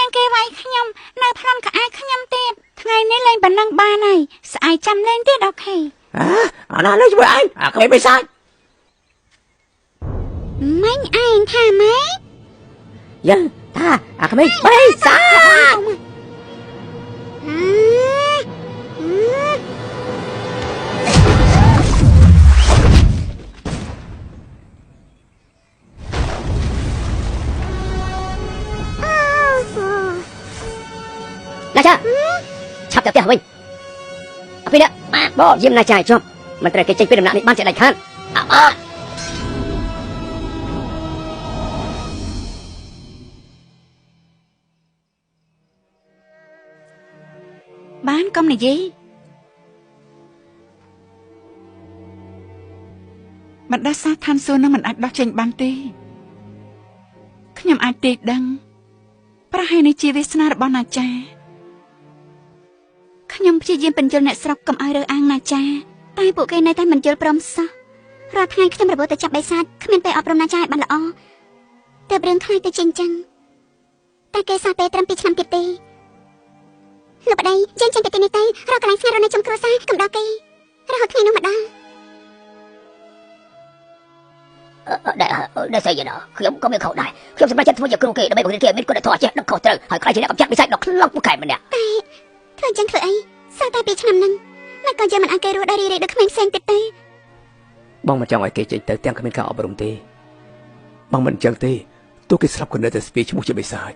ទាំងគេវាយខ្ញុំនៅប្លន់ក្អាខ្ញុំទៀតថ្ងៃនេះលេងប៉ុណ្ណឹងបានហើយស្អែកចាំលេងទៀតអូខេ អាណាលេងជាមួយឯងអាក្មេងបិសាច មិញឯងថាម៉េច យ៉ាថាអាក្មេងបិសាច ណាចាឆាប់ទៅផ្ទះវិញអពីនេះបយាមណាចាឲ្យជាប់មិនត្រូវគេចេញពីដំណាក់នេះបានជាដាច់ខាតអើ បានកុំនិយាយ បណ្ដាសាឋានសួគ៌នឹងមិនអាចដោះចេញបានទេខ្ញុំអាចទេដឹងប្រហែលនេះជាវាសនារបស់ណាចា ខ្ញុំព្យាយាមបញ្យល់អ្នកស្រុកកុំឲ្យរើអាងណាចាតែពួកគេនៅតែមិនយល់ព្រមសោះរាល់ថ្ងៃខ្ញុំរវល់តែចាប់បិសាចគ្មានពេលអប់រំណាចាឲ្យបានល្អទើបរឿងខ្លាចទៅជាអញ្ចឹងតែគេសោះពេលត្រឹម2ឆ្នាំទៀតទេលោកប្តីយើងចេញពីទីនេះទៅរកកន្លែងស្ងាត់រស់នៅជុំគ្រួសារកុំដល់គេរហូតថ្ងៃនោះមកដល់ ដែលស្អីយ៉ាងណាខ្ញុំក៏មានខុសដែរខ្ញុំសម្រេចចិត្តធ្វើជាគ្រូគេដើម្បីបង្រៀនគេឲ្យមានគុណធម៌ចេះដឹងខុសត្រូវហើយខ្លាចជាអ្នកកំចាត់បិសាចដ៏ខ្លាំងពូកែម្នាក់ តែធ្វើអញ្ចឹងធ្វើអីសល់តែ2ឆ្នាំហ្នឹងមិនក៏យើងមិនអាចគេរស់ដោយរីករាយដូចក្មេងផ្សេងទៀតទេ បងមិនចង់ឲ្យគេចេញទៅទាំងគ្មានការអប់រំទេបងមិនអញ្ចឹងទេទោះគេស្លាប់ក៏នៅតែស្ពាយឈ្មោះជាបិសាច